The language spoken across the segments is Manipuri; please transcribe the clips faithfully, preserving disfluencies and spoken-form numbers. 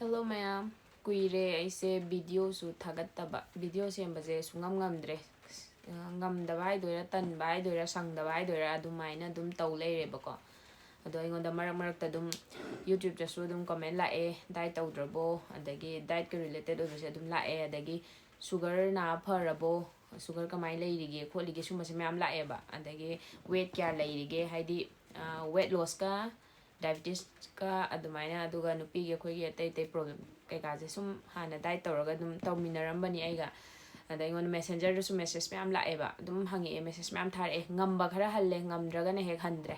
Hello ꯃꯌꯥꯝ, ꯀꯨꯏꯔꯦ ꯑꯩꯁꯦ ꯚꯤꯗꯤꯑꯣꯁꯨ ꯊꯥꯒꯠꯇꯕ꯫ ꯚꯤꯗꯤꯑꯣ ꯁꯦꯝꯕꯁꯦ ꯁꯨꯡꯉꯝ ꯉꯝꯗ꯭ꯔꯦ꯫ ꯑ, ꯉꯝꯗꯕ ꯍꯥꯏꯗꯣꯏꯔꯥ, ꯇꯟꯕ ꯍꯥꯏꯗꯣꯏꯔꯥ, ꯁꯪꯗꯕ ꯍꯥꯏꯗꯣꯏꯔꯥ, ꯑꯗꯨꯃꯥꯏꯅ ꯑꯗꯨꯝ ꯇꯧ ꯂꯩꯔꯦꯕꯀꯣ꯫ ꯑꯗꯣ ꯑꯩꯉꯣꯟꯗ ꯃꯔꯛ ꯃꯔꯛꯇ ꯑꯗꯨꯝ YouTube-ꯇꯁꯨ ꯑꯗꯨꯝ comment ꯂꯥꯛꯑꯦ, "diet ꯇꯧꯗ꯭ꯔꯕꯣ?" ꯑꯗꯒꯤ diet-ꯀ related ꯑꯣꯏꯕꯁꯦ ꯑꯗꯨꯝ ꯂꯥꯛꯑꯦ꯫ ꯑꯗꯒꯤ "sugar ꯅꯥ ꯐꯔꯕꯣ? Sugar ꯀꯃꯥꯏꯅ ꯂꯩꯔꯤꯒꯦ ꯈꯣꯠꯂꯤꯒꯦ?" ꯁꯨꯝꯕꯁꯦ ꯃꯌꯥꯝ ꯂꯥꯛꯑꯦꯕ꯫ ꯑꯗꯒꯤ weight ꯀꯌꯥ ꯂꯩꯔꯤꯒꯦ, ꯍꯥꯏꯗꯤ, ꯑ, weight loss-ꯀ diabetes-ꯀ ꯑꯗꯨꯃꯥꯏꯅ, ꯑꯗꯨꯒ ꯅꯨꯄꯤꯒꯤ ꯑꯩꯈꯣꯏꯒꯤ ꯑꯇꯩ ꯑꯇꯩ problem ꯀꯩꯀꯥꯁꯦ ꯁꯨꯝ ꯍꯥꯟꯅ diet ꯇꯧꯔꯒ ꯑꯗꯨꯝ ꯇꯧꯃꯤꯟꯅꯔꯝꯕꯅꯤ ꯑꯩꯒ꯫ ꯑꯗ ꯑꯩꯉꯣꯟꯗ Messenger-ꯗꯁꯨ message ꯃꯌꯥꯝ ꯂꯥꯛꯑꯦꯕ, ꯑꯗꯨꯝ ꯍꯪꯉꯛꯑꯦ, message ꯃꯌꯥꯝ ꯊꯥꯔꯛꯑꯦ꯫ ꯉꯝꯕ ꯈꯔ ꯍꯜꯂꯦ, ꯉꯝꯗ꯭ꯔꯒꯅ ꯍꯦꯛ ꯍꯟꯗ꯭ꯔꯦ꯫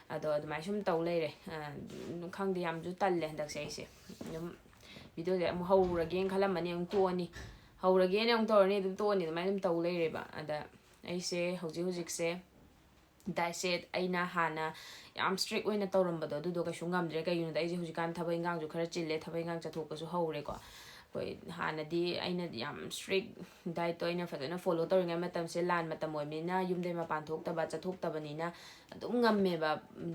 ꯑꯗꯣ ꯑꯗꯨꯃꯥꯏꯅ ꯁꯨꯝ ꯇꯧ ꯂꯩꯔꯦ꯫ ꯑ, ꯈꯪꯗꯦ, ꯌꯥꯝꯁꯨ ꯇꯜꯂꯦ ꯍꯟꯗꯛꯁꯦ ꯑꯩꯁꯦ꯫ ꯑꯗꯨꯝ ꯚꯤꯗꯤꯑꯣꯁꯦ ꯑꯃꯨꯛ ꯍꯧꯔꯒꯦꯅ ꯈꯜꯂꯝꯃꯅꯤ, ꯑꯃꯨꯛ ꯇꯣꯛꯑꯅꯤ, ꯍꯧꯔꯒꯦꯅ ꯑꯃꯨꯛ ꯇꯧꯔꯅꯤ, ꯑꯗꯨꯝ ꯇꯣꯛꯑꯅꯤ, ꯑꯗꯨꯃꯥꯏꯅ ꯑꯗꯨꯝ ꯇꯧ ꯂꯩꯔꯦꯕ꯫ ꯑꯗ ꯑꯩꯁꯦ ꯍꯧꯖꯤꯛ ꯍꯧꯖꯤꯛꯁꯦ diet-ꯁꯦ ꯑꯩꯅ ꯍꯥꯟꯅ ꯌꯥꯝ strict ꯑꯣꯏꯅ ꯇꯧꯔꯝꯕꯗꯣ, ꯑꯗꯨꯗꯣ ꯀꯩꯁꯨ ꯉꯝꯗ꯭ꯔꯦ꯫ ꯀꯩꯒꯤꯅꯣꯗ, ꯑꯩꯁꯦ ꯍꯧꯖꯤꯛꯀꯥꯟ ꯊꯕꯛ ꯏꯟꯈꯥꯡꯁꯨ ꯈꯔ ꯆꯤꯜꯂꯦ, ꯊꯕꯛ ꯏꯟꯈꯥꯡ ꯆꯠꯊꯣꯛꯄꯁꯨ ꯍꯧꯔꯦꯀꯣ꯫ ꯑꯩꯈꯣꯏ ꯍꯥꯟꯅꯗꯤ ꯑꯩꯅ ꯌꯥꯝ strict diet-ꯇꯣ ꯑꯩꯅ ꯐꯖꯅ follow ꯇꯧꯔꯤꯉꯩ ꯃꯇꯝꯁꯦ, ꯂꯥꯟ ꯃꯇꯝ ꯑꯣꯏꯕꯅꯤꯅ, ꯌꯨꯝꯗꯩ ꯃꯄꯥꯟ ꯊꯣꯛꯇꯕ, ꯆꯠꯊꯣꯛꯇꯕꯅꯤꯅ ꯑꯗꯨꯝ ꯉꯝꯃꯦꯕ꯫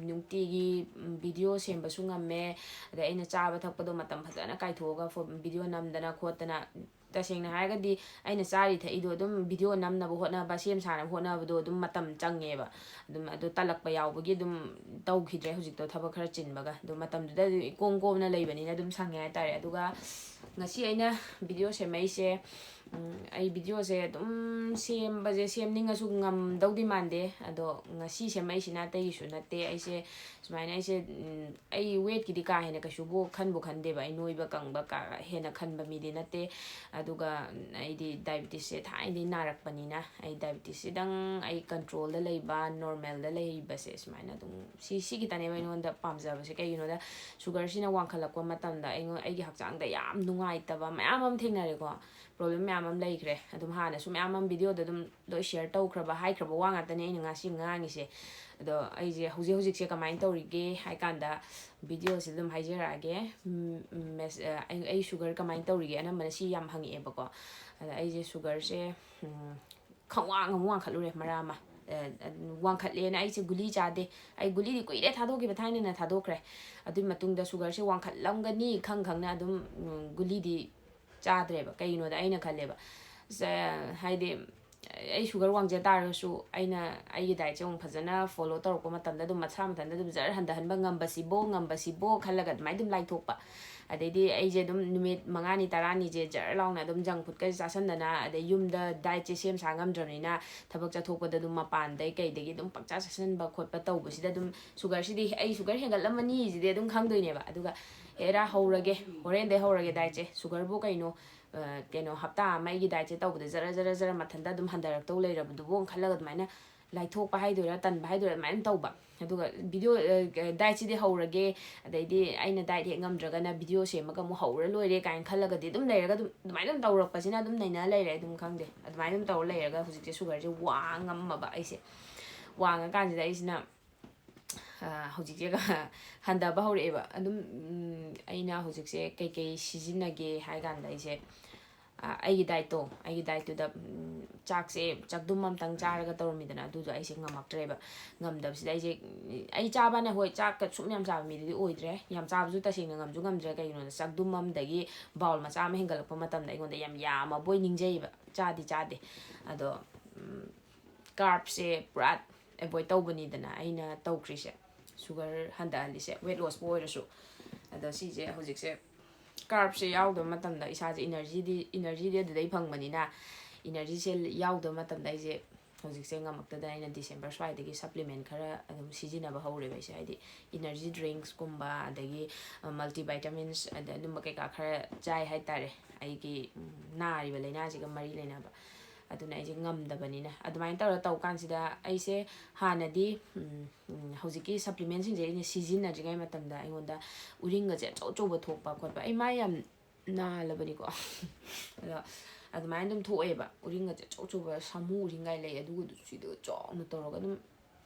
ꯅꯨꯡꯇꯤꯒꯤ ꯚꯤꯗꯤꯑꯣ ꯁꯦꯝꯕꯁꯨ ꯉꯝꯃꯦ, ꯑꯗꯩ ꯑꯩꯅ ꯆꯥꯕ ꯊꯛꯄꯗꯣ ꯃꯇꯝ ꯐꯖꯅ ꯀꯥꯏꯊꯣꯛꯑꯒ ꯐꯣ-, ꯚꯤꯗꯤꯑꯣ ꯅꯝꯗꯅ ꯈꯣꯠꯇꯅ꯫ ꯇꯁꯦꯡꯅ ꯍꯥꯏꯔꯒꯗꯤ ꯑꯩꯅ ꯆꯥꯔꯤ ꯊꯛꯏꯗꯣ ꯑꯗꯨꯝ ꯚꯤꯗꯤꯑꯣ ꯅꯝꯅꯕ ꯍꯣꯠꯅꯕ, ꯁꯦꯝ ꯁꯥꯅꯕ ꯍꯣꯠꯅꯕꯗꯣ ꯑꯗꯨꯝ ꯃꯇꯝ ꯆꯪꯉꯦꯕ꯫ ꯑꯗꯨꯝ ꯑꯗꯨ ꯇꯜꯂꯛꯄ ꯌꯥꯎꯕꯒꯤ ꯑꯗꯨꯝ ꯇꯧꯈꯤꯗ꯭ꯔꯦ ꯍꯧꯖꯤꯛꯇꯣ, ꯊꯕꯛ ꯈꯔ ꯆꯤꯟꯕꯒ꯫ ꯑꯗꯨ ꯃꯇꯝꯗꯨꯗ ꯏꯀꯣꯝ ꯀꯣꯝꯅ ꯂꯩꯕꯅꯤꯅ ꯑꯗꯨꯝ ꯁꯪꯉꯦ ꯍꯥꯏꯇꯥꯔꯦ꯫ ꯑꯗꯨꯒ ꯉꯁꯤ ꯑꯩꯅ ꯚꯤꯗꯤꯑꯣ ꯁꯦꯝꯃꯛꯏꯁꯦ, ꯎꯝ, ꯑꯩ ꯚꯤꯗꯤꯑꯣꯁꯦ ꯑꯗꯨꯝ ꯁꯦꯝꯕꯁꯦ, ꯁꯦꯝꯅꯤꯡꯉꯁꯨ ꯉꯝꯗꯧꯗꯤ ꯃꯥꯟꯗꯦ꯫ ꯑꯗꯣ ꯉꯁꯤ ꯁꯦꯝꯃꯛꯏꯁꯤꯅ ꯑꯇꯩꯒꯤꯁꯨ ꯅꯠꯇꯦ꯫ ꯑꯩꯁꯦ ꯁꯨꯃꯥꯏꯅ ꯑꯩꯁꯦ, ꯎꯝ, ꯑꯩ weight-ꯀꯤꯗꯤ ꯀꯥ ꯍꯦꯟꯅ ꯀꯩꯁꯨꯕꯨ ꯈꯟꯕꯨ ꯈꯟꯗꯦꯕ꯫ ꯑꯩ ꯅꯣꯏꯕ ꯀꯪꯕ ꯀꯥ ꯍꯦꯟꯅ ꯈꯟꯕ ꯃꯤꯗꯤ ꯅꯠꯇꯦ꯫ ꯑꯗꯨꯒ ꯑꯩꯗꯤ diabetes-ꯁꯦ ꯊꯥꯏꯅꯗꯒꯤ ꯅꯥꯔꯛꯄꯅꯤꯅ, ꯑꯩ diabetes-ꯁꯤꯗꯪ ꯑꯩ control-ꯗ ꯂꯩꯕ, normal-ꯗ ꯂꯩꯕꯁꯦ ꯁꯨꯃꯥꯏꯅ ꯑꯗꯨꯝ ꯁꯤ, ꯁꯤ ꯈꯤꯇꯅꯦꯕ ꯑꯩꯉꯣꯟꯗ ꯄꯥꯝꯖꯕꯁꯦ꯫ ꯀꯩꯒꯤꯅꯣꯗ, sugar-ꯁꯤꯅ ꯋꯥꯡꯈꯠꯂꯛꯄ ꯃꯇꯝꯗ ꯑꯩꯉꯣꯟ-, ꯑꯩꯒꯤ ꯍꯛꯆꯥꯡꯗ ꯌꯥꯝ ꯅꯨꯡꯉꯥꯏꯇꯕ ꯃꯌꯥꯝ ꯑꯃ ꯊꯦꯡꯅꯔꯦꯀꯣ꯫ Problem ꯃꯌꯥꯝ ꯑꯃ ꯂꯩꯈ꯭ꯔꯦ꯫ ꯑꯗꯨꯝ ꯍꯥꯟꯅꯁꯨ ꯃꯌꯥꯝ ꯑꯃ video-ꯗ ꯑꯗꯨꯝ ꯂꯣꯏ share ꯇꯧꯈ꯭ꯔꯕ, ꯍꯥꯏꯈ꯭ꯔꯕ ꯋꯥ ꯉꯥꯛꯇꯅꯦ ꯑꯩꯅ ꯉꯁꯤ ꯉꯥꯡꯉꯤꯁꯦ꯫ ꯑꯗꯣ ꯑꯩꯁꯦ ꯍꯧꯖꯤꯛ ꯍꯧꯖꯤꯛꯁꯦ ꯀꯃꯥꯏꯅ ꯇꯧꯔꯤꯒꯦ ꯍꯥꯏ ꯀꯥꯟꯗ, video-ꯁꯤꯗ ꯑꯗꯨꯝ ꯍꯥꯏꯖꯔꯛꯑꯒꯦ꯫ ꯎꯝ, ꯃꯦꯁ-, ꯑ, ꯑꯩ, ꯑꯩ sugar ꯀꯃꯥꯏꯅ ꯇꯧꯔꯤꯒꯦ? ꯑꯅꯝꯕꯅ ꯁꯤ ꯌꯥꯝ ꯍꯪꯉꯛꯑꯦꯕꯀꯣ꯫ ꯑꯗ ꯑꯩꯁꯦ sugar-ꯁꯦ, ꯎꯝ, ꯈꯪꯋꯥꯡ ꯑꯃ ꯋꯥꯡꯈꯠꯂꯨꯔꯦ ꯃꯔꯛ ꯑꯃ꯫ ꯋꯥꯡꯈꯠꯂꯦꯅ ꯑꯩꯁꯦ ꯒꯨꯂꯤ ꯆꯥꯗꯦ꯫ ꯑꯩ ꯒꯨꯂꯤꯗꯤ ꯀꯨꯏꯔꯦ ꯊꯥꯗꯣꯛꯈꯤꯕ, ꯊꯥꯏꯅꯅ ꯊꯥꯗꯣꯛꯈ꯭ꯔꯦ꯫ ꯑꯗꯨꯒꯤ ꯃꯇꯨꯡꯗ ꯁꯨꯒꯔꯁꯦ ꯋꯥꯡꯈꯠꯂꯝꯒꯅꯤ ꯈꯪ ꯈꯪꯅ ꯑꯗꯨꯝ ꯎꯝ, ꯒꯨꯂꯤꯗꯤ ꯆꯥꯗ꯭ꯔꯦꯕ꯫ ꯀꯩꯒꯤꯅꯣꯗ ꯑꯩꯅ ꯈꯜꯂꯦꯕ, ꯁꯦ, ꯍꯥꯏꯗꯤ ꯑꯩ ꯁꯨꯒꯔ ꯋꯥꯡꯖ ꯇꯥꯔꯒꯁꯨ ꯑꯩꯅ ꯑꯩꯒꯤ ꯗꯥꯏꯠꯁꯦ ꯑꯃꯨꯛ ꯐꯖꯅ ꯐꯣꯂꯣ ꯇꯧꯔꯛꯄ ꯃꯇꯝꯗ ꯑꯗꯨꯝ ꯃꯁꯥ ꯃꯊꯟꯇ ꯑꯗꯨꯝ ꯖꯔ ꯍꯟꯊꯍꯟꯕ ꯉꯝꯕꯁꯤꯕꯣ, ꯉꯝꯕꯁꯤꯕꯣ ꯈꯜꯂꯒ ꯑꯗꯨꯃꯥꯏꯅ ꯑꯗꯨꯝ ꯂꯥꯏꯊꯣꯛꯄ꯫ ꯑꯗꯩꯗꯤ ꯑꯩꯁꯦ ꯑꯗꯨꯝ ꯅꯨꯃꯤꯠ ꯃꯉꯥꯅꯤ ꯇꯔꯥꯅꯤꯁꯦ ꯖꯔ ꯂꯥꯎꯅ ꯑꯗꯨꯝ ꯖꯪ ꯐꯨꯗꯀꯁꯦ ꯆꯥꯁꯟꯗꯅ, ꯑꯗꯩ ꯌꯨꯝꯗ ꯗꯥꯏꯠꯁꯦ ꯁꯦꯝ ꯁꯥ ꯉꯝꯗ꯭ꯔꯕꯅꯤꯅ ꯊꯕꯛ ꯆꯠꯊꯣꯛꯄꯗ ꯑꯗꯨꯝ ꯃꯄꯥꯟꯗꯩ ꯀꯩꯗꯒꯤ ꯑꯗꯨꯝ ꯄꯪꯆꯥ ꯆꯥꯁꯟꯕ ꯈꯣꯠꯄ ꯇꯧꯕꯁꯤꯗ ꯑꯗꯨꯝ ꯁꯨꯒꯔꯁꯤꯗꯤ, ꯑꯩ ꯁꯨꯒꯔ ꯍꯦꯟꯒꯠꯂꯝꯃꯅꯤ ꯁꯤꯗꯤ ꯑꯗꯨꯝ ꯈꯪꯗꯣꯏꯅꯦꯕ꯫ ꯑꯗꯨꯒ ꯍꯦꯔꯥ ꯍꯧꯔꯒꯦ, ꯍꯣꯔꯦꯟꯗꯩ ꯍꯧꯔꯒꯦ ꯗꯥꯏꯠꯁꯦ, ꯁꯨꯒꯔꯕꯨ ꯀꯩꯅꯣ, ꯑ, ꯀꯩꯅꯣ, ꯍꯞꯇꯥ ꯑꯃ ꯑꯩꯒꯤ ꯗꯥꯏꯠꯁꯦ ꯇꯧꯕꯗ ꯖꯔ ꯖꯔ ꯖꯔ ꯃꯊꯟꯇ ꯑꯗꯨꯝ ꯍꯟꯊꯔꯛꯇꯧ ꯂꯩꯔꯕꯗꯨꯕꯨ ꯈꯜꯂꯒ ꯑꯗꯨꯃꯥꯏꯅ ꯂꯥꯏꯊꯣꯛꯄ ꯍꯥꯏꯗꯣꯏꯔꯥ, ꯇꯟꯕ ꯍꯥꯏꯗꯣꯏꯔꯥ, ꯑꯗꯨꯃꯥꯏꯅ ꯇꯧꯕ꯫ ꯑꯗꯨꯒ ꯚꯤꯗꯤꯑꯣ, ꯑ, ꯗꯥꯏꯠꯁꯤꯗꯤ ꯍꯧꯔꯒꯦ, ꯑꯗꯩꯗꯤ ꯑꯩꯅ ꯗꯥꯏꯠ ꯍꯦꯛ ꯉꯝꯗ꯭ꯔꯒꯅ ꯚꯤꯗꯤꯑꯣ ꯁꯦꯝꯃꯒ ꯑꯃꯨꯛ ꯍꯧꯔ ꯂꯣꯏꯔꯦ ꯀꯥꯏꯅ ꯈꯜꯂꯒꯗꯤ ꯑꯗꯨꯝ ꯂꯩꯔꯒ ꯑꯗꯨꯝ ꯑꯗꯨꯃꯥꯏꯅ ꯑꯗꯨꯝ ꯇꯧꯔꯛꯄꯁꯤꯅ ꯑꯗꯨꯝ ꯅꯩꯅ ꯂꯩꯔꯦ꯫ ꯑꯗꯨꯝ ꯈꯪꯗꯦ, ꯑꯗꯨꯃꯥꯏꯅ ꯑꯗꯨꯝ ꯇꯧꯔ ꯂꯩꯔꯒ ꯍꯧꯖꯤꯛꯁꯦ ꯁꯨꯒꯔꯁꯦ ꯋꯥꯡꯉꯝꯃꯕ ꯑꯩꯁꯦ꯫ ꯋꯥꯡꯉꯀꯥꯟꯁꯤꯗ ꯑꯩꯁꯤꯅ, ꯑ, ꯍꯧꯖꯤꯛꯁꯦ ꯍꯟꯊꯕ ꯍꯧꯔꯛꯑꯦꯕ꯫ ꯑꯗꯨꯝ, ꯎꯝ, ꯑꯩꯅ ꯍꯧꯖꯤꯛꯁꯦ ꯀꯩꯀꯩ ꯁꯤꯖꯤꯟꯅꯒꯦ ꯍꯥꯏ ꯀꯥꯟꯗ ꯑꯩꯁꯦ, ꯑ, ꯑꯩꯒꯤ ꯗꯥꯏꯠꯇꯣ, ꯑꯩꯒꯤ ꯗꯥꯏꯠꯇꯨꯗ, ꯎꯝ, ꯆꯥꯛꯁꯦ ꯆꯥꯛꯗꯨꯝ ꯑꯃꯇꯪ ꯆꯥꯔꯒ ꯇꯧꯔꯝꯃꯤꯗꯅ, ꯑꯗꯨꯗꯣ ꯑꯩꯁꯦ ꯉꯝꯃꯛꯇ꯭ꯔꯦꯕ꯫ ꯉꯝꯗꯕꯁꯤꯗ ꯑꯩꯁꯦ, ꯎꯝ, ꯑꯩ ꯆꯥꯕꯅ, ꯍꯣꯏ, ꯆꯥꯛꯀ ꯁꯨꯝ ꯌꯥꯝ ꯆꯥꯕ ꯃꯤꯗꯨꯗꯤ ꯑꯣꯏꯗ꯭ꯔꯦ꯫ ꯌꯥꯝ ꯆꯥꯕꯁꯨ ꯇꯁꯦꯡꯅ ꯉꯝꯁꯨ ꯉꯝꯗ꯭ꯔꯦ꯫ ꯀꯩꯒꯤꯅꯣꯗ ꯆꯥꯛꯗꯨꯝ ꯑꯃꯗꯒꯤ ꯕꯥꯎꯜ ꯃꯆꯥ ꯑꯃ ꯍꯦꯟꯒꯠꯂꯛꯄ ꯃꯇꯝꯗ ꯑꯩꯉꯣꯟꯗ ꯌꯥꯝ ꯌꯥꯝꯃꯕꯣꯏ ꯅꯤꯡꯖꯩꯕ꯫ ꯆꯥꯗꯤ ꯆꯥꯗꯦ꯫ ꯑꯗꯣ, ꯎꯝ, ꯀꯥꯔꯞꯁꯦ ꯄꯨꯔꯥ ꯑꯦꯚꯣꯏꯗ ꯇꯧꯕꯅꯤꯗꯅ ꯑꯩꯅ ꯇꯧꯈ꯭ꯔꯤꯁꯦ, ꯁꯨꯒꯔ ꯍꯟꯊꯍꯜꯂꯤꯁꯦ, ꯋꯦꯠ ꯂꯣꯁꯄꯨ ꯑꯣꯏꯔꯁꯨ꯫ ꯑꯗꯣ ꯁꯤꯁꯦ ꯍꯧꯖꯤꯛꯁꯦ ꯀꯥꯔꯞꯁꯦ ꯌꯥꯎꯗꯕ ꯃꯇꯝꯗ ꯏꯁꯥꯁꯦ ꯏꯅꯔꯖꯤꯗꯤ, ꯏꯅꯔꯖꯤꯗꯤ ꯑꯗꯨꯗꯩ ꯐꯪꯕꯅꯤꯅ, ꯏꯅꯔꯖꯤꯁꯦ ꯌꯥꯎꯗꯕ ꯃꯇꯝꯗ ꯑꯩꯁꯦ ꯍꯧꯖꯤꯛꯁꯦ ꯉꯝꯃꯛꯇꯗꯅ ꯑꯩꯅ ꯗꯤꯁꯦꯝꯕꯔ ꯁ꯭ꯋꯥꯏꯗꯒꯤ ꯁꯄ꯭ꯂꯤꯃꯦꯟ ꯈꯔ ꯑꯗꯨꯝ ꯁꯤꯖꯤꯟꯅꯕ ꯍꯧꯔꯦꯕ ꯑꯩꯁꯦ꯫ ꯍꯥꯏꯗꯤ ꯏꯅꯔꯖꯤ ꯗ꯭ꯔꯤꯡꯁꯀꯨꯝꯕ, ꯑꯗꯒꯤ ꯃꯜꯇꯤ ꯚꯥꯏꯇꯥꯃꯤꯟꯁ, ꯑꯗ ꯑꯗꯨꯝꯕ ꯀꯩꯀꯥ ꯈꯔ ꯆꯥꯏ ꯍꯥꯏꯇꯥꯔꯦ, ꯑꯩꯒꯤ, ꯎꯝ, ꯅꯥꯔꯤꯕ ꯂꯥꯏꯅꯥꯁꯤꯒ ꯃꯔꯤ ꯂꯩꯅꯕ꯫ ꯑꯗꯨꯅ ꯑꯩꯁꯦ ꯉꯝꯗꯕꯅꯤꯅ ꯑꯗꯨꯃꯥꯏꯅ ꯇꯧꯔ ꯇꯧ ꯀꯥꯟꯁꯤꯗ ꯑꯩꯁꯦ ꯍꯥꯟꯅꯗꯤ, ꯎꯝ, ꯎꯝ, ꯍꯧꯖꯤꯛꯀꯤ ꯁꯄ꯭ꯂꯤꯃꯦꯟꯁꯤꯡꯁꯦ ꯑꯩꯅ ꯁꯤꯖꯤꯟꯅꯗ꯭ꯔꯤꯉꯩ ꯃꯇꯝꯗ ꯑꯩꯉꯣꯟꯗ ꯎꯔꯤꯡꯒꯁꯦ ꯑꯆꯧ ꯑꯆꯧꯕ ꯊꯣꯛꯄ ꯈꯣꯠꯄ, ꯑꯩ ꯃꯥꯏ ꯌꯥꯝ ꯅꯥꯜꯂꯕꯅꯤꯀꯣ꯫ ꯑꯗꯣ ꯑꯗꯨꯃꯥꯏꯅ ꯑꯗꯨꯝ ꯊꯣꯛꯑꯦꯕ, ꯎꯔꯤꯡꯒꯁꯦ ꯑꯆꯧ ꯑꯆꯧꯕ, ꯁꯥꯃꯨ ꯎꯔꯤꯡꯒꯥꯏ ꯂꯩ, ꯑꯗꯨꯒꯗꯨ ꯁꯤꯗ ꯆꯥꯎꯅ ꯇꯧꯔꯒ ꯑꯗꯨꯝ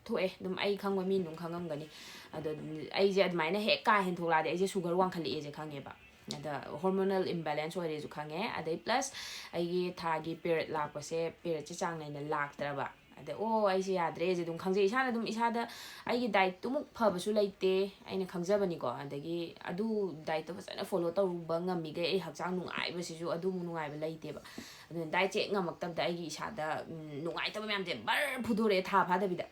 ꯊꯣꯛꯑꯦ꯫ ꯑꯗꯨꯝ ꯑꯩ ꯈꯪꯕ ꯃꯤꯅ ꯑꯗꯨꯝ ꯈꯪꯉꯝꯒꯅꯤ꯫ ꯑꯗꯣ ꯑꯩꯁꯦ ꯑꯗꯨꯃꯥꯏꯅ ꯍꯦꯛ ꯀꯥ ꯍꯦꯟ ꯊꯣꯛꯂꯛꯑꯗꯤ ꯑꯩꯁꯦ ꯁꯨꯒꯔ ꯋꯥꯡꯈꯠꯂꯛꯑꯦꯁꯦ ꯈꯪꯉꯦꯕ꯫ ꯑꯗ ꯍꯣꯔꯃꯣꯅꯦꯜ ꯏꯝꯕꯦꯂꯦꯟꯁ ꯑꯣꯏꯔꯦꯁꯨ ꯈꯪꯉꯦ꯫ ꯑꯗꯩ ꯄ꯭ꯂꯁ ꯑꯩꯒꯤ ꯊꯥꯒꯤ ꯄꯤꯔꯤꯌꯗ ꯂꯥꯛꯄꯁꯦ, ꯄꯤꯔꯤꯌꯗꯁꯦ ꯆꯥꯡ ꯅꯥꯏꯅ ꯂꯥꯛꯇ꯭ꯔꯕ, ꯑꯗ ꯑꯣ ꯑꯩꯁꯦ ꯌꯥꯗ꯭ꯔꯦꯁꯦ ꯑꯗꯨꯝ ꯈꯪꯖꯩ ꯏꯁꯥꯅ ꯑꯗꯨꯝ ꯏꯁꯥꯗ꯫ ꯑꯩꯒꯤ ꯗꯥꯏꯠꯇꯨꯃꯨꯛ ꯐꯕꯁꯨ ꯂꯩꯇꯦ ꯑꯩꯅ ꯈꯪꯖꯕꯅꯤꯀꯣ꯫ ꯑꯗꯒꯤ ꯑꯗꯨ ꯗꯥꯏꯠꯇꯣ ꯐꯖꯅ ꯐꯣꯂꯣ ꯇꯧꯔꯨꯕ ꯉꯝꯃꯤꯈꯩ ꯑꯩ ꯍꯛꯆꯥꯡ ꯅꯨꯡꯉꯥꯏꯕꯁꯤꯁꯨ ꯑꯗꯨꯃꯨꯛ ꯅꯨꯡꯉꯥꯏꯕ ꯂꯩꯇꯦꯕ꯫ ꯑꯗꯨꯅ ꯗꯥꯏꯠꯁꯦ ꯍꯦꯛ ꯉꯝꯃꯛꯇꯕꯗ ꯑꯩꯒꯤ ꯏꯁꯥꯗ ꯅꯨꯡꯉꯥꯏꯇꯕ ꯃꯌꯥꯝꯁꯦ ꯕꯔ ꯐꯨꯗꯣꯔꯛꯑꯦ ꯊꯥ ꯐꯥꯗꯕꯤꯗ꯫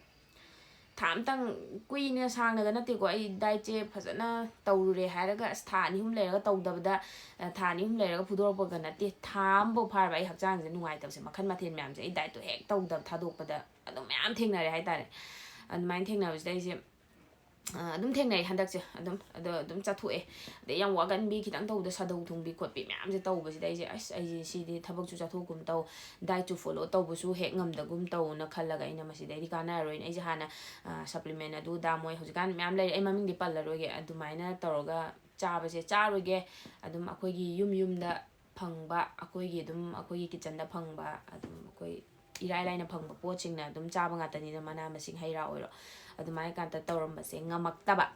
ꯊꯥ ꯑꯃꯇꯪ ꯀꯨꯏꯅ ꯁꯥꯡꯅꯒ ꯅꯠꯇꯦꯀꯣ ꯑꯩ ꯗꯥꯏꯠꯁꯦ ꯐꯖꯅ ꯇꯧꯔꯨꯔꯦ ꯍꯥꯏꯔꯒ ꯑꯁ ꯊꯥ ꯑꯅꯤ ꯑꯍꯨꯝ ꯂꯩꯔꯒ ꯇꯧꯗꯕꯗ ꯊꯥ ꯑꯅꯤ ꯑꯍꯨꯝ ꯂꯩꯔꯒ ꯐꯨꯗꯣꯔꯛꯄꯒ ꯅꯠꯇꯦ꯫ ꯊꯥ ꯑꯃꯐꯥꯎ ꯐꯥꯔꯕ ꯑꯩ ꯍꯛꯆꯥꯡꯁꯦ ꯅꯨꯡꯉꯥꯏꯇꯕꯁꯦ ꯃꯈꯜ ꯃꯊꯦꯜ ꯃꯌꯥꯝꯁꯦ ꯑꯩ ꯗꯥꯏꯠꯇꯣ ꯍꯦꯛ ꯇꯧꯗꯕ ꯊꯥꯗꯣꯛꯄꯗ ꯑꯗꯨꯝ ꯃꯌꯥꯝ ꯊꯦꯡꯅꯔꯦ ꯍꯥꯏꯇꯥꯔꯦ꯫ ꯑꯗꯨꯃꯥꯏꯅ ꯊꯦꯡꯅꯕꯁꯤꯗ ꯑꯩꯁꯦ ꯑꯗꯨꯝ ꯊꯦꯡꯅꯩ ꯍꯟꯗꯛꯁꯦ ꯑꯗꯨꯝ ꯑꯗꯣ ꯑꯗꯨꯝ ꯆꯠꯊꯣꯛꯑꯦ꯫ ꯑꯗꯩ ꯌꯥꯝ ꯋꯥꯒꯟꯕꯤ ꯈꯤꯇꯪ ꯇꯧꯕꯗ ꯁꯥꯗꯧ ꯊꯨꯡꯕꯤ ꯈꯣꯠꯄꯤ ꯃꯌꯥꯝꯁꯦ ꯇꯧꯕꯁꯤꯗ ꯑꯩꯁꯦ ꯑꯁ ꯑꯩꯁꯦ ꯁꯤꯗꯤ ꯊꯕꯛꯁꯨ ꯆꯠꯊꯣꯛꯀꯨꯝ ꯇꯧ ꯗꯥꯏꯠꯁꯨ ꯐꯣꯂꯣ ꯇꯧꯕꯁꯨ ꯍꯦꯛ ꯉꯝꯗꯒꯨꯝ ꯇꯧꯅ ꯈꯜꯂꯒ ꯑꯩꯅ ꯃꯁꯤꯗꯩꯗꯤ ꯀꯥꯟꯅꯔꯔꯣꯏꯅ ꯑꯩꯁꯦ ꯍꯥꯟꯅ ꯁꯄ꯭ꯂꯤꯃꯦꯟ ꯑꯗꯨ ꯗꯥ ꯃꯣꯏ ꯍꯧꯖꯤꯛꯀꯥꯟ ꯃꯌꯥꯝ ꯂꯩꯔꯦ ꯑꯩ ꯃꯃꯤꯡꯗꯤ ꯄꯜꯂꯔꯣꯏꯒꯦ꯫ ꯑꯗꯨꯃꯥꯏꯅ ꯇꯧꯔꯒ ꯆꯥꯕꯁꯦ ꯆꯥꯔꯣꯏꯒꯦ꯫ ꯑꯗꯨꯝ ꯑꯩꯈꯣꯏꯒꯤ ꯌꯨꯝ ꯌꯨꯝꯗ ꯐꯪꯕ ꯑꯩꯈꯣꯏꯒꯤ ꯑꯗꯨꯝ ꯑꯩꯈꯣꯏꯒꯤ ꯀꯤꯠꯆꯟꯗ ꯐꯪꯕ ꯑꯗꯨꯝ ꯑꯩꯈꯣꯏ ꯏꯔꯥꯏ ꯂꯥꯏꯅ ꯐꯪꯕ ꯄꯣꯠꯁꯤꯡꯅ ꯑꯗꯨꯝ ꯆꯥꯕ ꯉꯥꯛꯇꯅꯤꯅ ꯃꯅꯥ ꯃꯁꯤꯡ ꯍꯩ ꯔꯥ ꯑꯣꯏꯔꯣ꯫ ꯑꯗꯨꯃꯥꯏꯅ ꯀꯥꯟꯗ ꯇꯧꯔꯝꯕꯁꯦ ꯉꯝꯃꯛꯇꯕ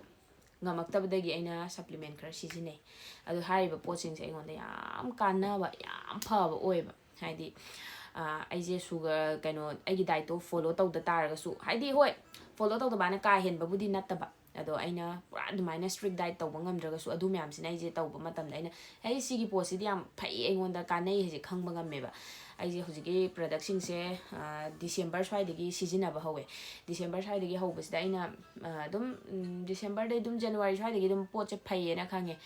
ꯉꯝꯃꯛꯇꯕꯗꯒꯤ ꯑꯩꯅ ꯁꯄ꯭ꯂꯤꯃꯦꯟ ꯈꯔ ꯁꯤꯖꯤꯟꯅꯩ꯫ ꯑꯗꯨ ꯍꯥꯏꯔꯤꯕ ꯄꯣꯠꯁꯤꯡꯁꯦ ꯑꯩꯉꯣꯟꯗ ꯌꯥꯝ ꯀꯥꯟꯅꯕ ꯌꯥꯝ ꯐꯕ ꯑꯣꯏꯌꯦꯕ꯫ ꯍꯥꯏꯗꯤ ꯑꯩꯁꯦ ꯁꯨꯒꯔ ꯀꯩꯅꯣ ꯑꯩꯒꯤ ꯗꯥꯏꯠꯇꯣ ꯐꯣꯂꯣ ꯇꯧꯗ ꯇꯥꯔꯒꯁꯨ ꯍꯥꯏꯗꯤ ꯍꯣꯏ ꯐꯣꯂꯣ ꯇꯧꯗꯕꯅ ꯀꯥ ꯍꯦꯟꯕꯕꯨꯗꯤ ꯅꯠꯇꯕ꯫ ꯑꯗꯣ ꯑꯩꯅ ꯄꯨꯔꯥ ꯑꯗꯨꯃꯥꯏꯅ ꯁ꯭ꯇ꯭ꯔꯤꯛ ꯗꯥꯏꯠ ꯇꯧꯕ ꯉꯝꯗ꯭ꯔꯒꯁꯨ ꯑꯗꯨ ꯃꯌꯥꯝꯁꯤꯅ ꯑꯩꯁꯦ ꯇꯧꯕ ꯃꯇꯝꯗ ꯑꯩꯅ ꯍꯦ ꯁꯤꯒꯤ ꯄꯣꯠꯁꯤꯗꯤ ꯌꯥꯝ ꯐꯩ ꯑꯩꯉꯣꯟꯗ ꯀꯥꯟꯅꯩ ꯍꯥꯏꯁꯦ ꯈꯪꯕ ꯉꯝꯃꯦꯕ꯫ ꯑꯩꯁꯦ ꯍꯧꯖꯤꯛꯀꯤ ꯄ꯭ꯔꯗꯛꯁꯤꯡꯁꯦ ꯗꯤꯁꯦꯝꯕꯔ ꯁ꯭ꯋꯥꯏꯗꯒꯤ ꯁꯤꯖꯤꯟꯅꯕ ꯍꯧꯋꯦ꯫ ꯗꯤꯁꯦꯝꯕꯔ ꯁ꯭ꯋꯥꯏꯗꯒꯤ ꯍꯧꯕꯁꯤꯗ ꯑꯩꯅ ꯑꯗꯨꯝ ꯗꯤꯁꯦꯝꯕꯔꯗꯩ ꯑꯗꯨꯝ ꯖꯅꯋꯥꯔꯤ ꯁ꯭ꯋꯥꯏꯗꯒꯤ ꯑꯗꯨꯝ ꯄꯣꯠꯁꯦ ꯐꯩꯌꯦꯅ ꯈꯪꯉꯦ꯫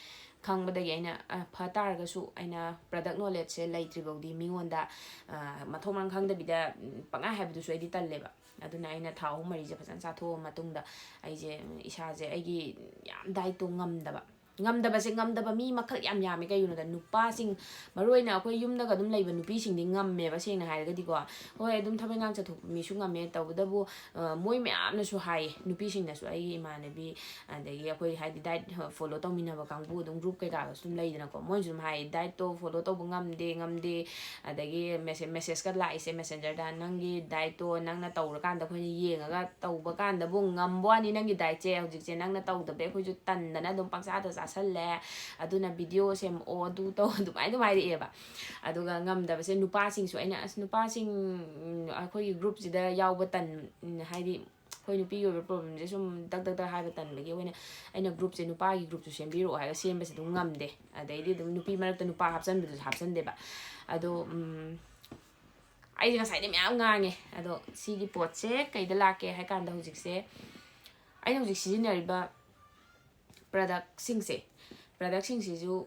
ꯈꯪꯕꯗꯒꯤ ꯑꯩꯅ ꯐ ꯇꯥꯔꯒꯁꯨ ꯑꯩꯅ ꯄ꯭ꯔꯗꯛ ꯅꯣꯂꯦꯖꯁꯦ ꯂꯩꯇ꯭ꯔꯤꯐꯥꯎꯗꯤ ꯃꯤꯉꯣꯟꯗ ꯃꯊꯣꯡ ꯃꯔꯝ ꯈꯪꯗꯕꯤꯗ ꯄꯪꯍꯥꯏ ꯍꯥꯏꯕꯗꯨꯁꯨ ꯑꯩꯗꯤ ꯇꯜꯂꯦꯕ꯫ ꯑꯗꯨꯅ ꯑꯩꯅ ꯊꯥ ꯑꯍꯨꯝ ꯃꯔꯤꯁꯦ ꯐꯖꯅ ꯆꯥꯊꯣꯛꯑ ꯃꯇꯨꯡꯗ ꯑꯩꯁꯦ ꯏꯁꯥꯁꯦ ꯑꯩꯒꯤ ꯌꯥꯝ ꯗꯥꯏꯠꯇꯣ ꯉꯝꯗꯕ ꯉꯝꯗꯕꯁꯦ ꯉꯝꯗꯕ ꯃꯤ ꯃꯈꯜ ꯌꯥꯝ ꯌꯥꯝꯃꯦ꯫ ꯀꯩꯒꯤꯅꯣꯗ ꯅꯨꯄꯥꯁꯤꯡ ꯃꯔꯨ ꯑꯣꯏꯅ ꯑꯩꯈꯣꯏ ꯌꯨꯝꯗꯒ ꯑꯗꯨꯝ ꯂꯩꯕ ꯅꯨꯄꯤꯁꯤꯡꯗꯤ ꯉꯝꯃꯦꯕ ꯁꯦꯡꯅ ꯍꯥꯏꯔꯒꯗꯤꯀꯣ꯫ ꯍꯣꯏ ꯑꯗꯨꯝ ꯊꯕꯛ ꯏꯪꯈꯥꯡ ꯆꯠꯊꯣꯛꯄ ꯃꯤꯁꯨ ꯉꯝꯃꯦ꯫ ꯇꯧꯕꯇꯕꯨ ꯃꯣꯏ ꯃꯌꯥꯝꯅꯁꯨ ꯍꯥꯏꯌꯦ ꯅꯨꯄꯤꯁꯤꯡꯅꯁꯨ ꯑꯩꯒꯤ ꯏꯃꯥꯟꯅꯕꯤ ꯑꯗꯒꯤ ꯑꯩꯈꯣꯏ ꯍꯥꯏꯗꯤ ꯗꯥꯏꯠ ꯐꯣꯂꯣ ꯇꯧꯃꯤꯟꯅꯕ ꯀꯥꯡꯕꯨ ꯑꯗꯨꯝ ꯒ꯭ꯔꯨꯞ ꯀꯩꯀꯥꯒꯁꯨ ꯑꯗꯨꯝ ꯂꯩꯗꯅꯀꯣ꯫ ꯃꯣꯏꯅꯁꯨ ꯑꯗꯨꯝ ꯍꯥꯏ ꯗꯥꯏꯠꯇꯣ ꯐꯣꯂꯣ ꯇꯧꯕ ꯉꯝꯗꯦ ꯉꯝꯗꯦ꯫ ꯑꯗꯒꯤ ꯃꯦꯁꯦ ꯃꯦꯁꯦꯁꯀ ꯂꯥꯛꯏꯁꯦ ꯃꯦꯁꯦꯟꯖꯔꯗ ꯅꯪꯒꯤ ꯗꯥꯏꯠꯇꯣ ꯅꯪꯅ ꯇꯧꯔꯀꯥꯟꯗ ꯑꯩꯈꯣꯏꯅ ꯌꯦꯡꯉꯒ ꯇꯧꯕ ꯀꯥꯟꯗꯕꯨ ꯉꯝꯕ ꯋꯥꯅꯤ ꯅꯪꯒꯤ ꯗꯥꯏꯠꯁꯦ ꯍꯧꯖꯤꯛꯁꯦ ꯅꯪꯅ ꯇꯧꯗꯕꯗꯩ ꯑꯩꯈꯣꯏꯁꯨ ꯇꯟꯗꯅ ꯑꯗꯨꯝ ꯄꯪꯆꯥꯗ ꯆꯥ ꯆꯥꯁꯜꯂꯦ, ꯑꯗꯨꯅ ꯚꯤꯗꯤꯑꯣ ꯁꯦꯝꯃꯛꯑꯣ, ꯑꯗꯨ ꯇꯧ, ꯑꯗꯨꯃꯥꯏꯅ ꯑꯗꯨꯝ ꯍꯥꯏꯔꯛꯑꯦꯕ꯫ ꯑꯗꯨꯒ ꯉꯝꯗꯕꯁꯦ ꯅꯨꯄꯥꯁꯤꯡꯁꯨ, ꯑꯩꯅ ꯑꯁ ꯅꯨꯄꯥꯁꯤꯡ, ꯎꯝ, ꯑꯩꯈꯣꯏꯒꯤ ꯒ꯭ꯔꯨꯞꯁꯤꯗ ꯌꯥꯎꯕ ꯇꯟ ꯎꯝ, ꯍꯥꯏꯗꯤ ꯑꯩꯈꯣꯏ ꯅꯨꯄꯤꯒꯤ ꯑꯣꯏꯕ ꯄ꯭ꯔꯣꯕ꯭ꯂꯦꯝꯁꯦ ꯁꯨꯝ ꯇꯛ ꯇꯛ ꯇꯛ ꯍꯥꯏꯕ ꯇꯟꯕꯒꯤ ꯑꯩꯈꯣꯏꯅ, ꯑꯩꯅ ꯒ꯭ꯔꯨꯞꯁꯦ ꯅꯨꯄꯥꯒꯤ ꯒ꯭ꯔꯨꯞꯁꯨ ꯁꯦꯝꯕꯤꯔꯛꯑꯣ ꯍꯥꯏꯔꯒ ꯁꯦꯝꯕꯁꯦ ꯑꯗꯨꯝ ꯉꯝꯗꯦ꯫ ꯑꯗꯩꯗꯤ ꯑꯗꯨꯝ ꯅꯨꯄꯤ ꯃꯔꯛꯇ ꯅꯨꯄꯥ ꯍꯥꯞꯆꯟꯕꯗꯨꯁꯨ ꯍꯥꯞꯆꯟꯗꯦꯕ꯫ ꯑꯗꯣ ꯎꯝ, ꯑꯩꯁꯦ ꯉꯁꯥꯏꯗꯤ ꯃꯌꯥꯝ ꯉꯥꯡꯉꯦ꯫ ꯑꯗꯣ ꯁꯤꯒꯤ ꯄꯣꯠꯁꯦ ꯀꯩꯗ ꯂꯥꯛꯀꯦ ꯍꯥꯏ ꯀꯥꯟꯗ, ꯍꯧꯖꯤꯛꯁꯦ ꯑꯩꯅ ꯍꯧꯖꯤꯛ ꯁꯤꯖꯤꯟꯅꯔꯤꯕ ꯄ꯭ꯔꯗꯛꯁꯤꯡꯁꯦ, ꯄ꯭ꯔꯗꯛꯁꯤꯡꯁꯤꯁꯨ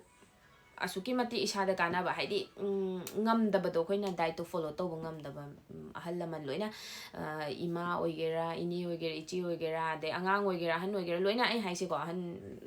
ꯑꯁꯨꯛꯀꯤ ꯃꯇꯤꯛ ꯏꯁꯥꯗ ꯀꯥꯟꯅꯕ, ꯍꯥꯏꯗꯤ ꯎꯝ, ꯉꯝꯗꯕꯗꯣ, ꯑꯩꯈꯣꯏꯅ ꯗꯥꯏꯠꯇꯣ ꯐꯣꯂꯣ ꯇꯧꯕ ꯉꯝꯗꯕ, ꯎꯝ, ꯑꯍꯜ ꯂꯃꯟ ꯂꯣꯏꯅ, ꯑ, ꯏꯃꯥ ꯑꯣꯏꯒꯦꯔꯥ, ꯏꯅꯦ ꯑꯣꯏꯒꯦꯔꯥ, ꯏꯆꯦ ꯑꯣꯏꯒꯦꯔꯥ, ꯑꯗꯩ ꯑꯉꯥꯡ ꯑꯣꯏꯒꯦꯔꯥ, ꯑꯍꯟ ꯑꯣꯏꯒꯦꯔꯥ, ꯂꯣꯏꯅ, ꯑꯩ ꯍꯥꯏꯁꯦꯀꯣ, ꯑꯍꯟ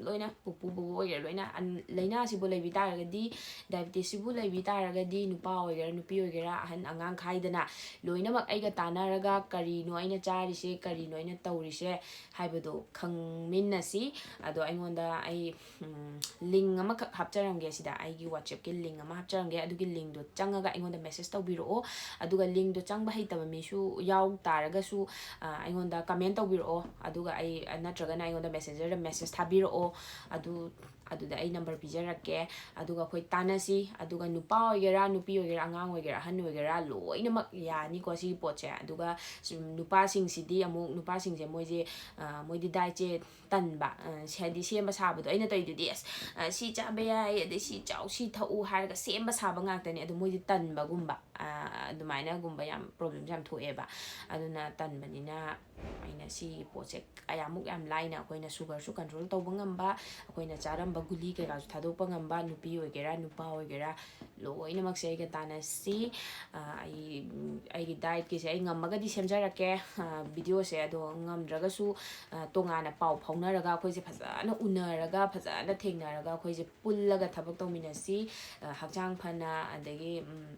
ꯂꯣꯏꯅ, ꯄꯨꯄꯨ ꯕꯣꯕꯣ ꯑꯣꯏꯒꯦꯔꯥ, ꯂꯣꯏꯅ ꯑꯟ-, ꯂꯥꯏꯅꯥꯁꯤꯕꯨ ꯂꯩꯕꯤ ꯇꯥꯔꯒꯗꯤ, ꯗꯥꯏꯕꯤꯇꯤꯁꯁꯤꯕꯨ ꯂꯩꯕꯤ ꯇꯥꯔꯒꯗꯤ, ꯅꯨꯄꯥ ꯑꯣꯏꯒꯦꯔꯥ, ꯅꯨꯄꯤ ꯑꯣꯏꯒꯦꯔꯥ, ꯑꯍꯟ ꯑꯉꯥꯡ ꯈꯥꯏꯗꯅ ꯂꯣꯏꯅꯃꯛ ꯑꯩꯒ ꯇꯥꯟꯅꯔꯒ ꯀꯔꯤꯅꯣ ꯑꯩꯅ ꯆꯥꯔꯤꯁꯦ, ꯀꯔꯤꯅꯣ ꯑꯩꯅ ꯇꯧꯔꯤꯁꯦ ꯍꯥꯏꯕꯗꯣ ꯈꯪꯃꯤꯟꯅꯁꯤ꯫ ꯑꯗꯣ ꯑꯩꯉꯣꯟꯗ ꯑꯩ, ꯎꯝ, ꯂꯤꯡ ꯑꯃꯈꯛ ꯍꯥꯞꯆꯔꯝꯒꯦ ꯁꯤꯗ, ꯑꯩꯒꯤ WhatsApp-ꯀꯤ ꯂꯤꯡ ꯑꯃ ꯍꯥꯞꯆꯔꯝꯒꯦ꯫ ꯑꯗꯨꯒꯤ ꯂꯤꯡꯗꯣ ꯆꯪꯉꯒ ꯑꯩꯉꯣꯟꯗ ꯃꯦꯁꯦꯖ ꯇꯧꯕꯤꯔꯛꯑꯣ꯫ ꯑꯗꯨꯒ ꯂꯤꯡꯗꯣ ꯆꯪꯕ ꯍꯩꯇꯕ ꯃꯤꯁꯨ ꯌꯥꯎ ꯇꯥꯔꯒꯁꯨ, ꯑ, ꯑꯩꯉꯣꯟꯗ ꯀꯃꯦꯟ ꯇꯧꯕꯤꯔꯛꯑꯣ꯫ ꯑꯗꯨꯒ ꯑꯩ, ꯅꯠꯇ꯭ꯔꯒꯅ ꯑꯩꯉꯣꯟꯗ ꯃꯦꯁꯦꯟꯖꯔꯗ ꯃꯦꯁꯦꯖ ꯊꯥꯕꯤꯔꯛꯑꯣ꯫ ꯑꯗꯨ, ꯑꯗꯨꯗ ꯑꯩ ꯅꯝꯕꯔ ꯄꯤꯖꯔꯛꯀꯦ꯫ ꯑꯗꯨꯒ ꯑꯩꯈꯣꯏ ꯇꯥꯟꯅꯁꯤ꯫ ꯑꯗꯨꯒ ꯅꯨꯄꯥ ꯑꯣꯏꯒꯦꯔꯥ, ꯅꯨꯄꯤ ꯑꯣꯏꯒꯦꯔꯥ, ꯑꯉꯥꯡ ꯑꯣꯏꯒꯦꯔꯥ, ꯑꯍꯟ ꯑꯣꯏꯒꯦꯔꯥ, ꯂꯣꯏꯅꯃꯛ ꯌꯥꯅꯤꯀꯣ ꯁꯤꯒꯤ ꯄꯣꯠꯁꯦ꯫ ꯑꯗꯨꯒ ꯁꯨꯝ ꯅꯨꯄꯥꯁꯤꯡꯁꯤꯗꯤ ꯑꯃꯨꯛ, ꯅꯨꯄꯥꯁꯤꯡꯁꯦ ꯃꯣꯏꯁꯦ, ꯑ, ꯃꯣꯏꯗꯤ ꯗꯥꯏꯠꯁꯦ ꯇꯟꯕ, ꯑ, ꯁꯦ-, ꯍꯥꯏꯗꯤ ꯁꯦꯝꯕ ꯁꯥꯕꯗꯣ꯫ ꯑꯩꯅ ꯇꯧꯔꯤꯗꯨꯗꯤ, "ꯑꯁ, ꯑ, ꯁꯤ ꯆꯥꯕ ꯌꯥꯏ, ꯑꯗꯩ ꯁꯤ ꯆꯥꯎ, ꯁꯤ ꯊꯛꯎ" ꯍꯥꯏꯔꯒ ꯁꯦꯝꯕ ꯁꯥꯕ ꯉꯥꯛꯇꯅꯦ꯫ ꯑꯗꯣ ꯃꯣꯏꯗꯤ ꯇꯟꯕꯒꯨꯝꯕ, ꯑ, ꯑꯗꯨꯃꯥꯏꯅꯒꯨꯝꯕ ꯌꯥꯝ ꯄ꯭ꯔꯣꯕ꯭ꯂꯦꯝꯁꯦ ꯌꯥꯝ ꯊꯣꯛꯑꯦꯕ꯫ ꯑꯗꯨꯅ ꯇꯟꯕꯅꯤꯅ ꯑꯩꯅ ꯁꯤꯒꯤ ꯄꯣꯠꯁꯦ ꯀꯌꯥꯃꯨꯛ ꯌꯥꯝ ꯂꯥꯏꯅ ꯑꯩꯈꯣꯏꯅ ꯁꯨꯒꯔꯁꯨ ꯀꯟꯇ꯭ꯔꯣꯜ ꯇꯧꯕ ꯉꯝꯕ, ꯑꯩꯈꯣꯏꯅ ꯆꯥꯔꯝꯕ ꯒꯨꯂꯤ ꯀꯩꯀꯥꯁꯨ ꯊꯥꯗꯣꯛꯄ ꯉꯝꯕ, ꯅꯨꯄꯤ ꯑꯣꯏꯒꯦꯔꯥ, ꯅꯨꯄꯥ ꯑꯣꯏꯒꯦꯔꯥ, ꯂꯣꯏꯅꯃꯛꯁꯦ ꯑꯩꯒ ꯇꯥꯟꯅꯁꯤ꯫ ꯑ, ꯑꯩ, ꯎꯝ, ꯑꯩꯒꯤ ꯗꯥꯏꯠꯀꯤꯁꯦ ꯑꯩ ꯉꯝꯃꯒꯗꯤ ꯁꯦꯝꯖꯔꯛꯀꯦ, ꯑ, ꯚꯤꯗꯤꯑꯣꯁꯦ꯫ ꯑꯗꯣ ꯉꯝꯗ꯭ꯔꯒꯁꯨ, ꯑ, ꯇꯣꯉꯥꯟꯅ ꯄꯥꯎ ꯐꯥꯎꯅꯔꯒ ꯑꯩꯈꯣꯏꯁꯦ ꯐꯖꯅ ꯎꯅꯔꯒ, ꯐꯖꯅ ꯊꯦꯡꯅꯔꯒ ꯑꯩꯈꯣꯏꯁꯦ ꯄꯨꯜꯂꯒ ꯊꯕꯛ ꯇꯧꯃꯤꯟꯅꯁꯤ꯫ ꯑ, ꯍꯛꯆꯥꯡ ꯐꯅ, ꯑꯗꯒꯤ, ꯎꯝ,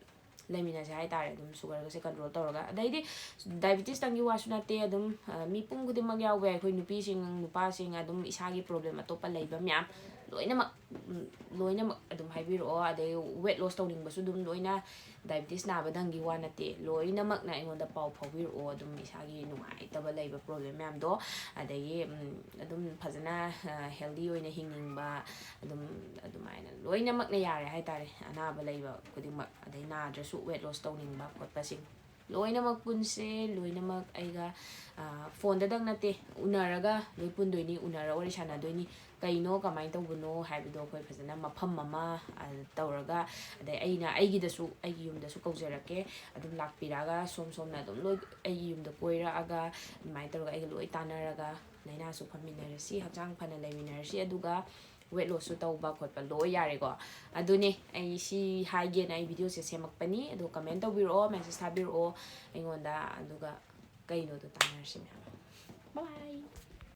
ꯂꯩꯃꯤꯟꯅꯁꯦ ꯍꯥꯏꯇꯥꯔꯦ, ꯑꯗꯨꯝ ꯁꯨꯒꯔꯒꯁꯦ ꯀꯟꯇ꯭ꯔꯣꯜ ꯇꯧꯔꯒ꯫ ꯑꯗꯩꯗꯤ ꯗꯥꯏꯕꯤꯇꯤꯁꯇꯪꯒꯤ ꯋꯥꯁꯨ ꯅꯠꯇꯦ, ꯑꯗꯨꯝ, ꯑ, ꯃꯤꯄꯨꯝ ꯈꯨꯗꯤꯡꯃꯛ ꯌꯥꯎꯕ ꯌꯥꯏ꯫ ꯑꯩꯈꯣꯏ ꯅꯨꯄꯤꯁꯤꯡ, ꯅꯨꯄꯥꯁꯤꯡ, ꯑꯗꯨꯝ ꯏꯁꯥꯒꯤ ꯄ꯭ꯔꯣꯕ꯭ꯂꯦꯝ ꯑꯇꯣꯞꯄ ꯂꯩꯕ ꯃꯌꯥꯝ ꯂꯣꯏꯅꯃꯛ ꯎꯝ, ꯂꯣꯏꯅꯃꯛ ꯑꯗꯨꯝ ꯍꯥꯏꯕꯤꯔꯛꯑꯣ꯫ ꯑꯗꯩ weight loss ꯇꯧꯅꯤꯡꯕꯁꯨ ꯑꯗꯨꯝ ꯂꯣꯏꯅ, diabetes ꯅꯥꯕꯗꯪꯒꯤ ꯋꯥ ꯅꯠꯇꯦ, ꯂꯣꯏꯅꯃꯛꯅ ꯑꯩꯉꯣꯟꯗ ꯄꯥꯎ ꯐꯥꯎꯕꯤꯔꯛꯑꯣ꯫ ꯑꯗꯨꯝ ꯏꯁꯥꯒꯤ ꯅꯨꯡꯉꯥꯏꯇꯕ ꯂꯩꯕ problem ꯃꯌꯥꯝꯗꯣ, ꯑꯗꯒꯤ ꯎꯝ, ꯑꯗꯨꯝ ꯐꯖꯅ healthy ꯑꯣꯏꯅ ꯍꯤꯡꯅꯤꯡꯕ, ꯑꯗꯨꯝ ꯑꯗꯨꯃꯥꯏꯅ ꯂꯣꯏꯅꯃꯛꯅ ꯌꯥꯔꯦ ꯍꯥꯏꯇꯥꯔꯦ꯫ ꯑꯅꯥꯕ ꯂꯩꯕ ꯈꯨꯗꯤꯡꯃꯛ, ꯑꯗꯩ ꯅꯥꯗ꯭ꯔꯁꯨ weight loss ꯇꯧꯅꯤꯡꯕ ꯈꯣꯠꯄꯁꯤꯡ, ꯂꯣꯏꯅꯃꯛ ꯄꯨꯟꯁꯦ꯫ ꯂꯣꯏꯅꯃꯛ ꯑꯩꯒ phoneꯗꯗꯪ ꯅꯠꯇꯦ, ꯎꯅꯔꯒ ꯂꯣꯏ ꯄꯨꯟꯗꯣꯏꯅꯤ, ꯎꯅꯔꯒ ꯋꯥꯔꯤ ꯁꯥꯟꯅꯗꯣꯏꯅꯤ꯫ ꯀꯩꯅꯣ, ꯀꯃꯥꯏꯅ ꯇꯧꯕꯅꯣ ꯍꯥꯏꯕꯗꯣ ꯑꯩꯈꯣꯏ ꯐꯖꯅ ꯃꯐꯝ ꯑꯃ ꯇꯧꯔꯒ, ꯑꯗꯩ ꯑꯩꯅ ꯑꯩꯒꯤꯗꯁꯨ, ꯑꯩꯒꯤ ꯌꯨꯝꯗꯁꯨ ꯀꯧꯖꯔꯛꯀꯦ꯫ ꯑꯗꯨꯝ ꯂꯥꯛꯄꯤꯔꯛꯑꯒ ꯁꯣꯝ ꯁꯣꯝꯅ ꯑꯗꯨꯝ ꯂꯣꯏ ꯑꯩꯒꯤ ꯌꯨꯝꯗ ꯀꯣꯏꯔꯛꯑꯒ ꯑꯗꯨꯃꯥꯏꯅ ꯇꯧꯔꯒ ꯑꯩꯒ ꯂꯣꯏ ꯇꯥꯟꯅꯔꯒ ꯂꯥꯏꯅꯥꯁꯨ ꯐꯝꯃꯤꯟꯅꯔꯁꯤ, ꯍꯛꯆꯥꯡ ꯐꯅ ꯂꯩꯃꯤꯟꯅꯔꯁꯤ꯫ ꯑꯗꯨꯒ weight lossꯁꯨ ꯇꯧꯕ ꯈꯣꯠꯄ ꯂꯣꯏ ꯌꯥꯔꯦꯀꯣ꯫ ꯑꯗꯨꯅꯦ ꯑꯩ ꯁꯤ ꯍꯥꯏꯒꯦꯅ ꯑꯩ videoꯁꯦ ꯁꯦꯝꯃꯛꯄꯅꯤ꯫ ꯑꯗꯣ comment ꯇꯧꯕꯤꯔꯛꯑꯣ, message ꯊꯥꯕꯤꯔꯛꯑꯣ ꯑꯩꯉꯣꯟꯗ, ꯑꯗꯨꯒ ꯀꯩꯅꯣꯗꯣ ꯇꯥꯟꯅꯔꯁꯤ ꯃꯌꯥꯝ꯫ Bye bye꯫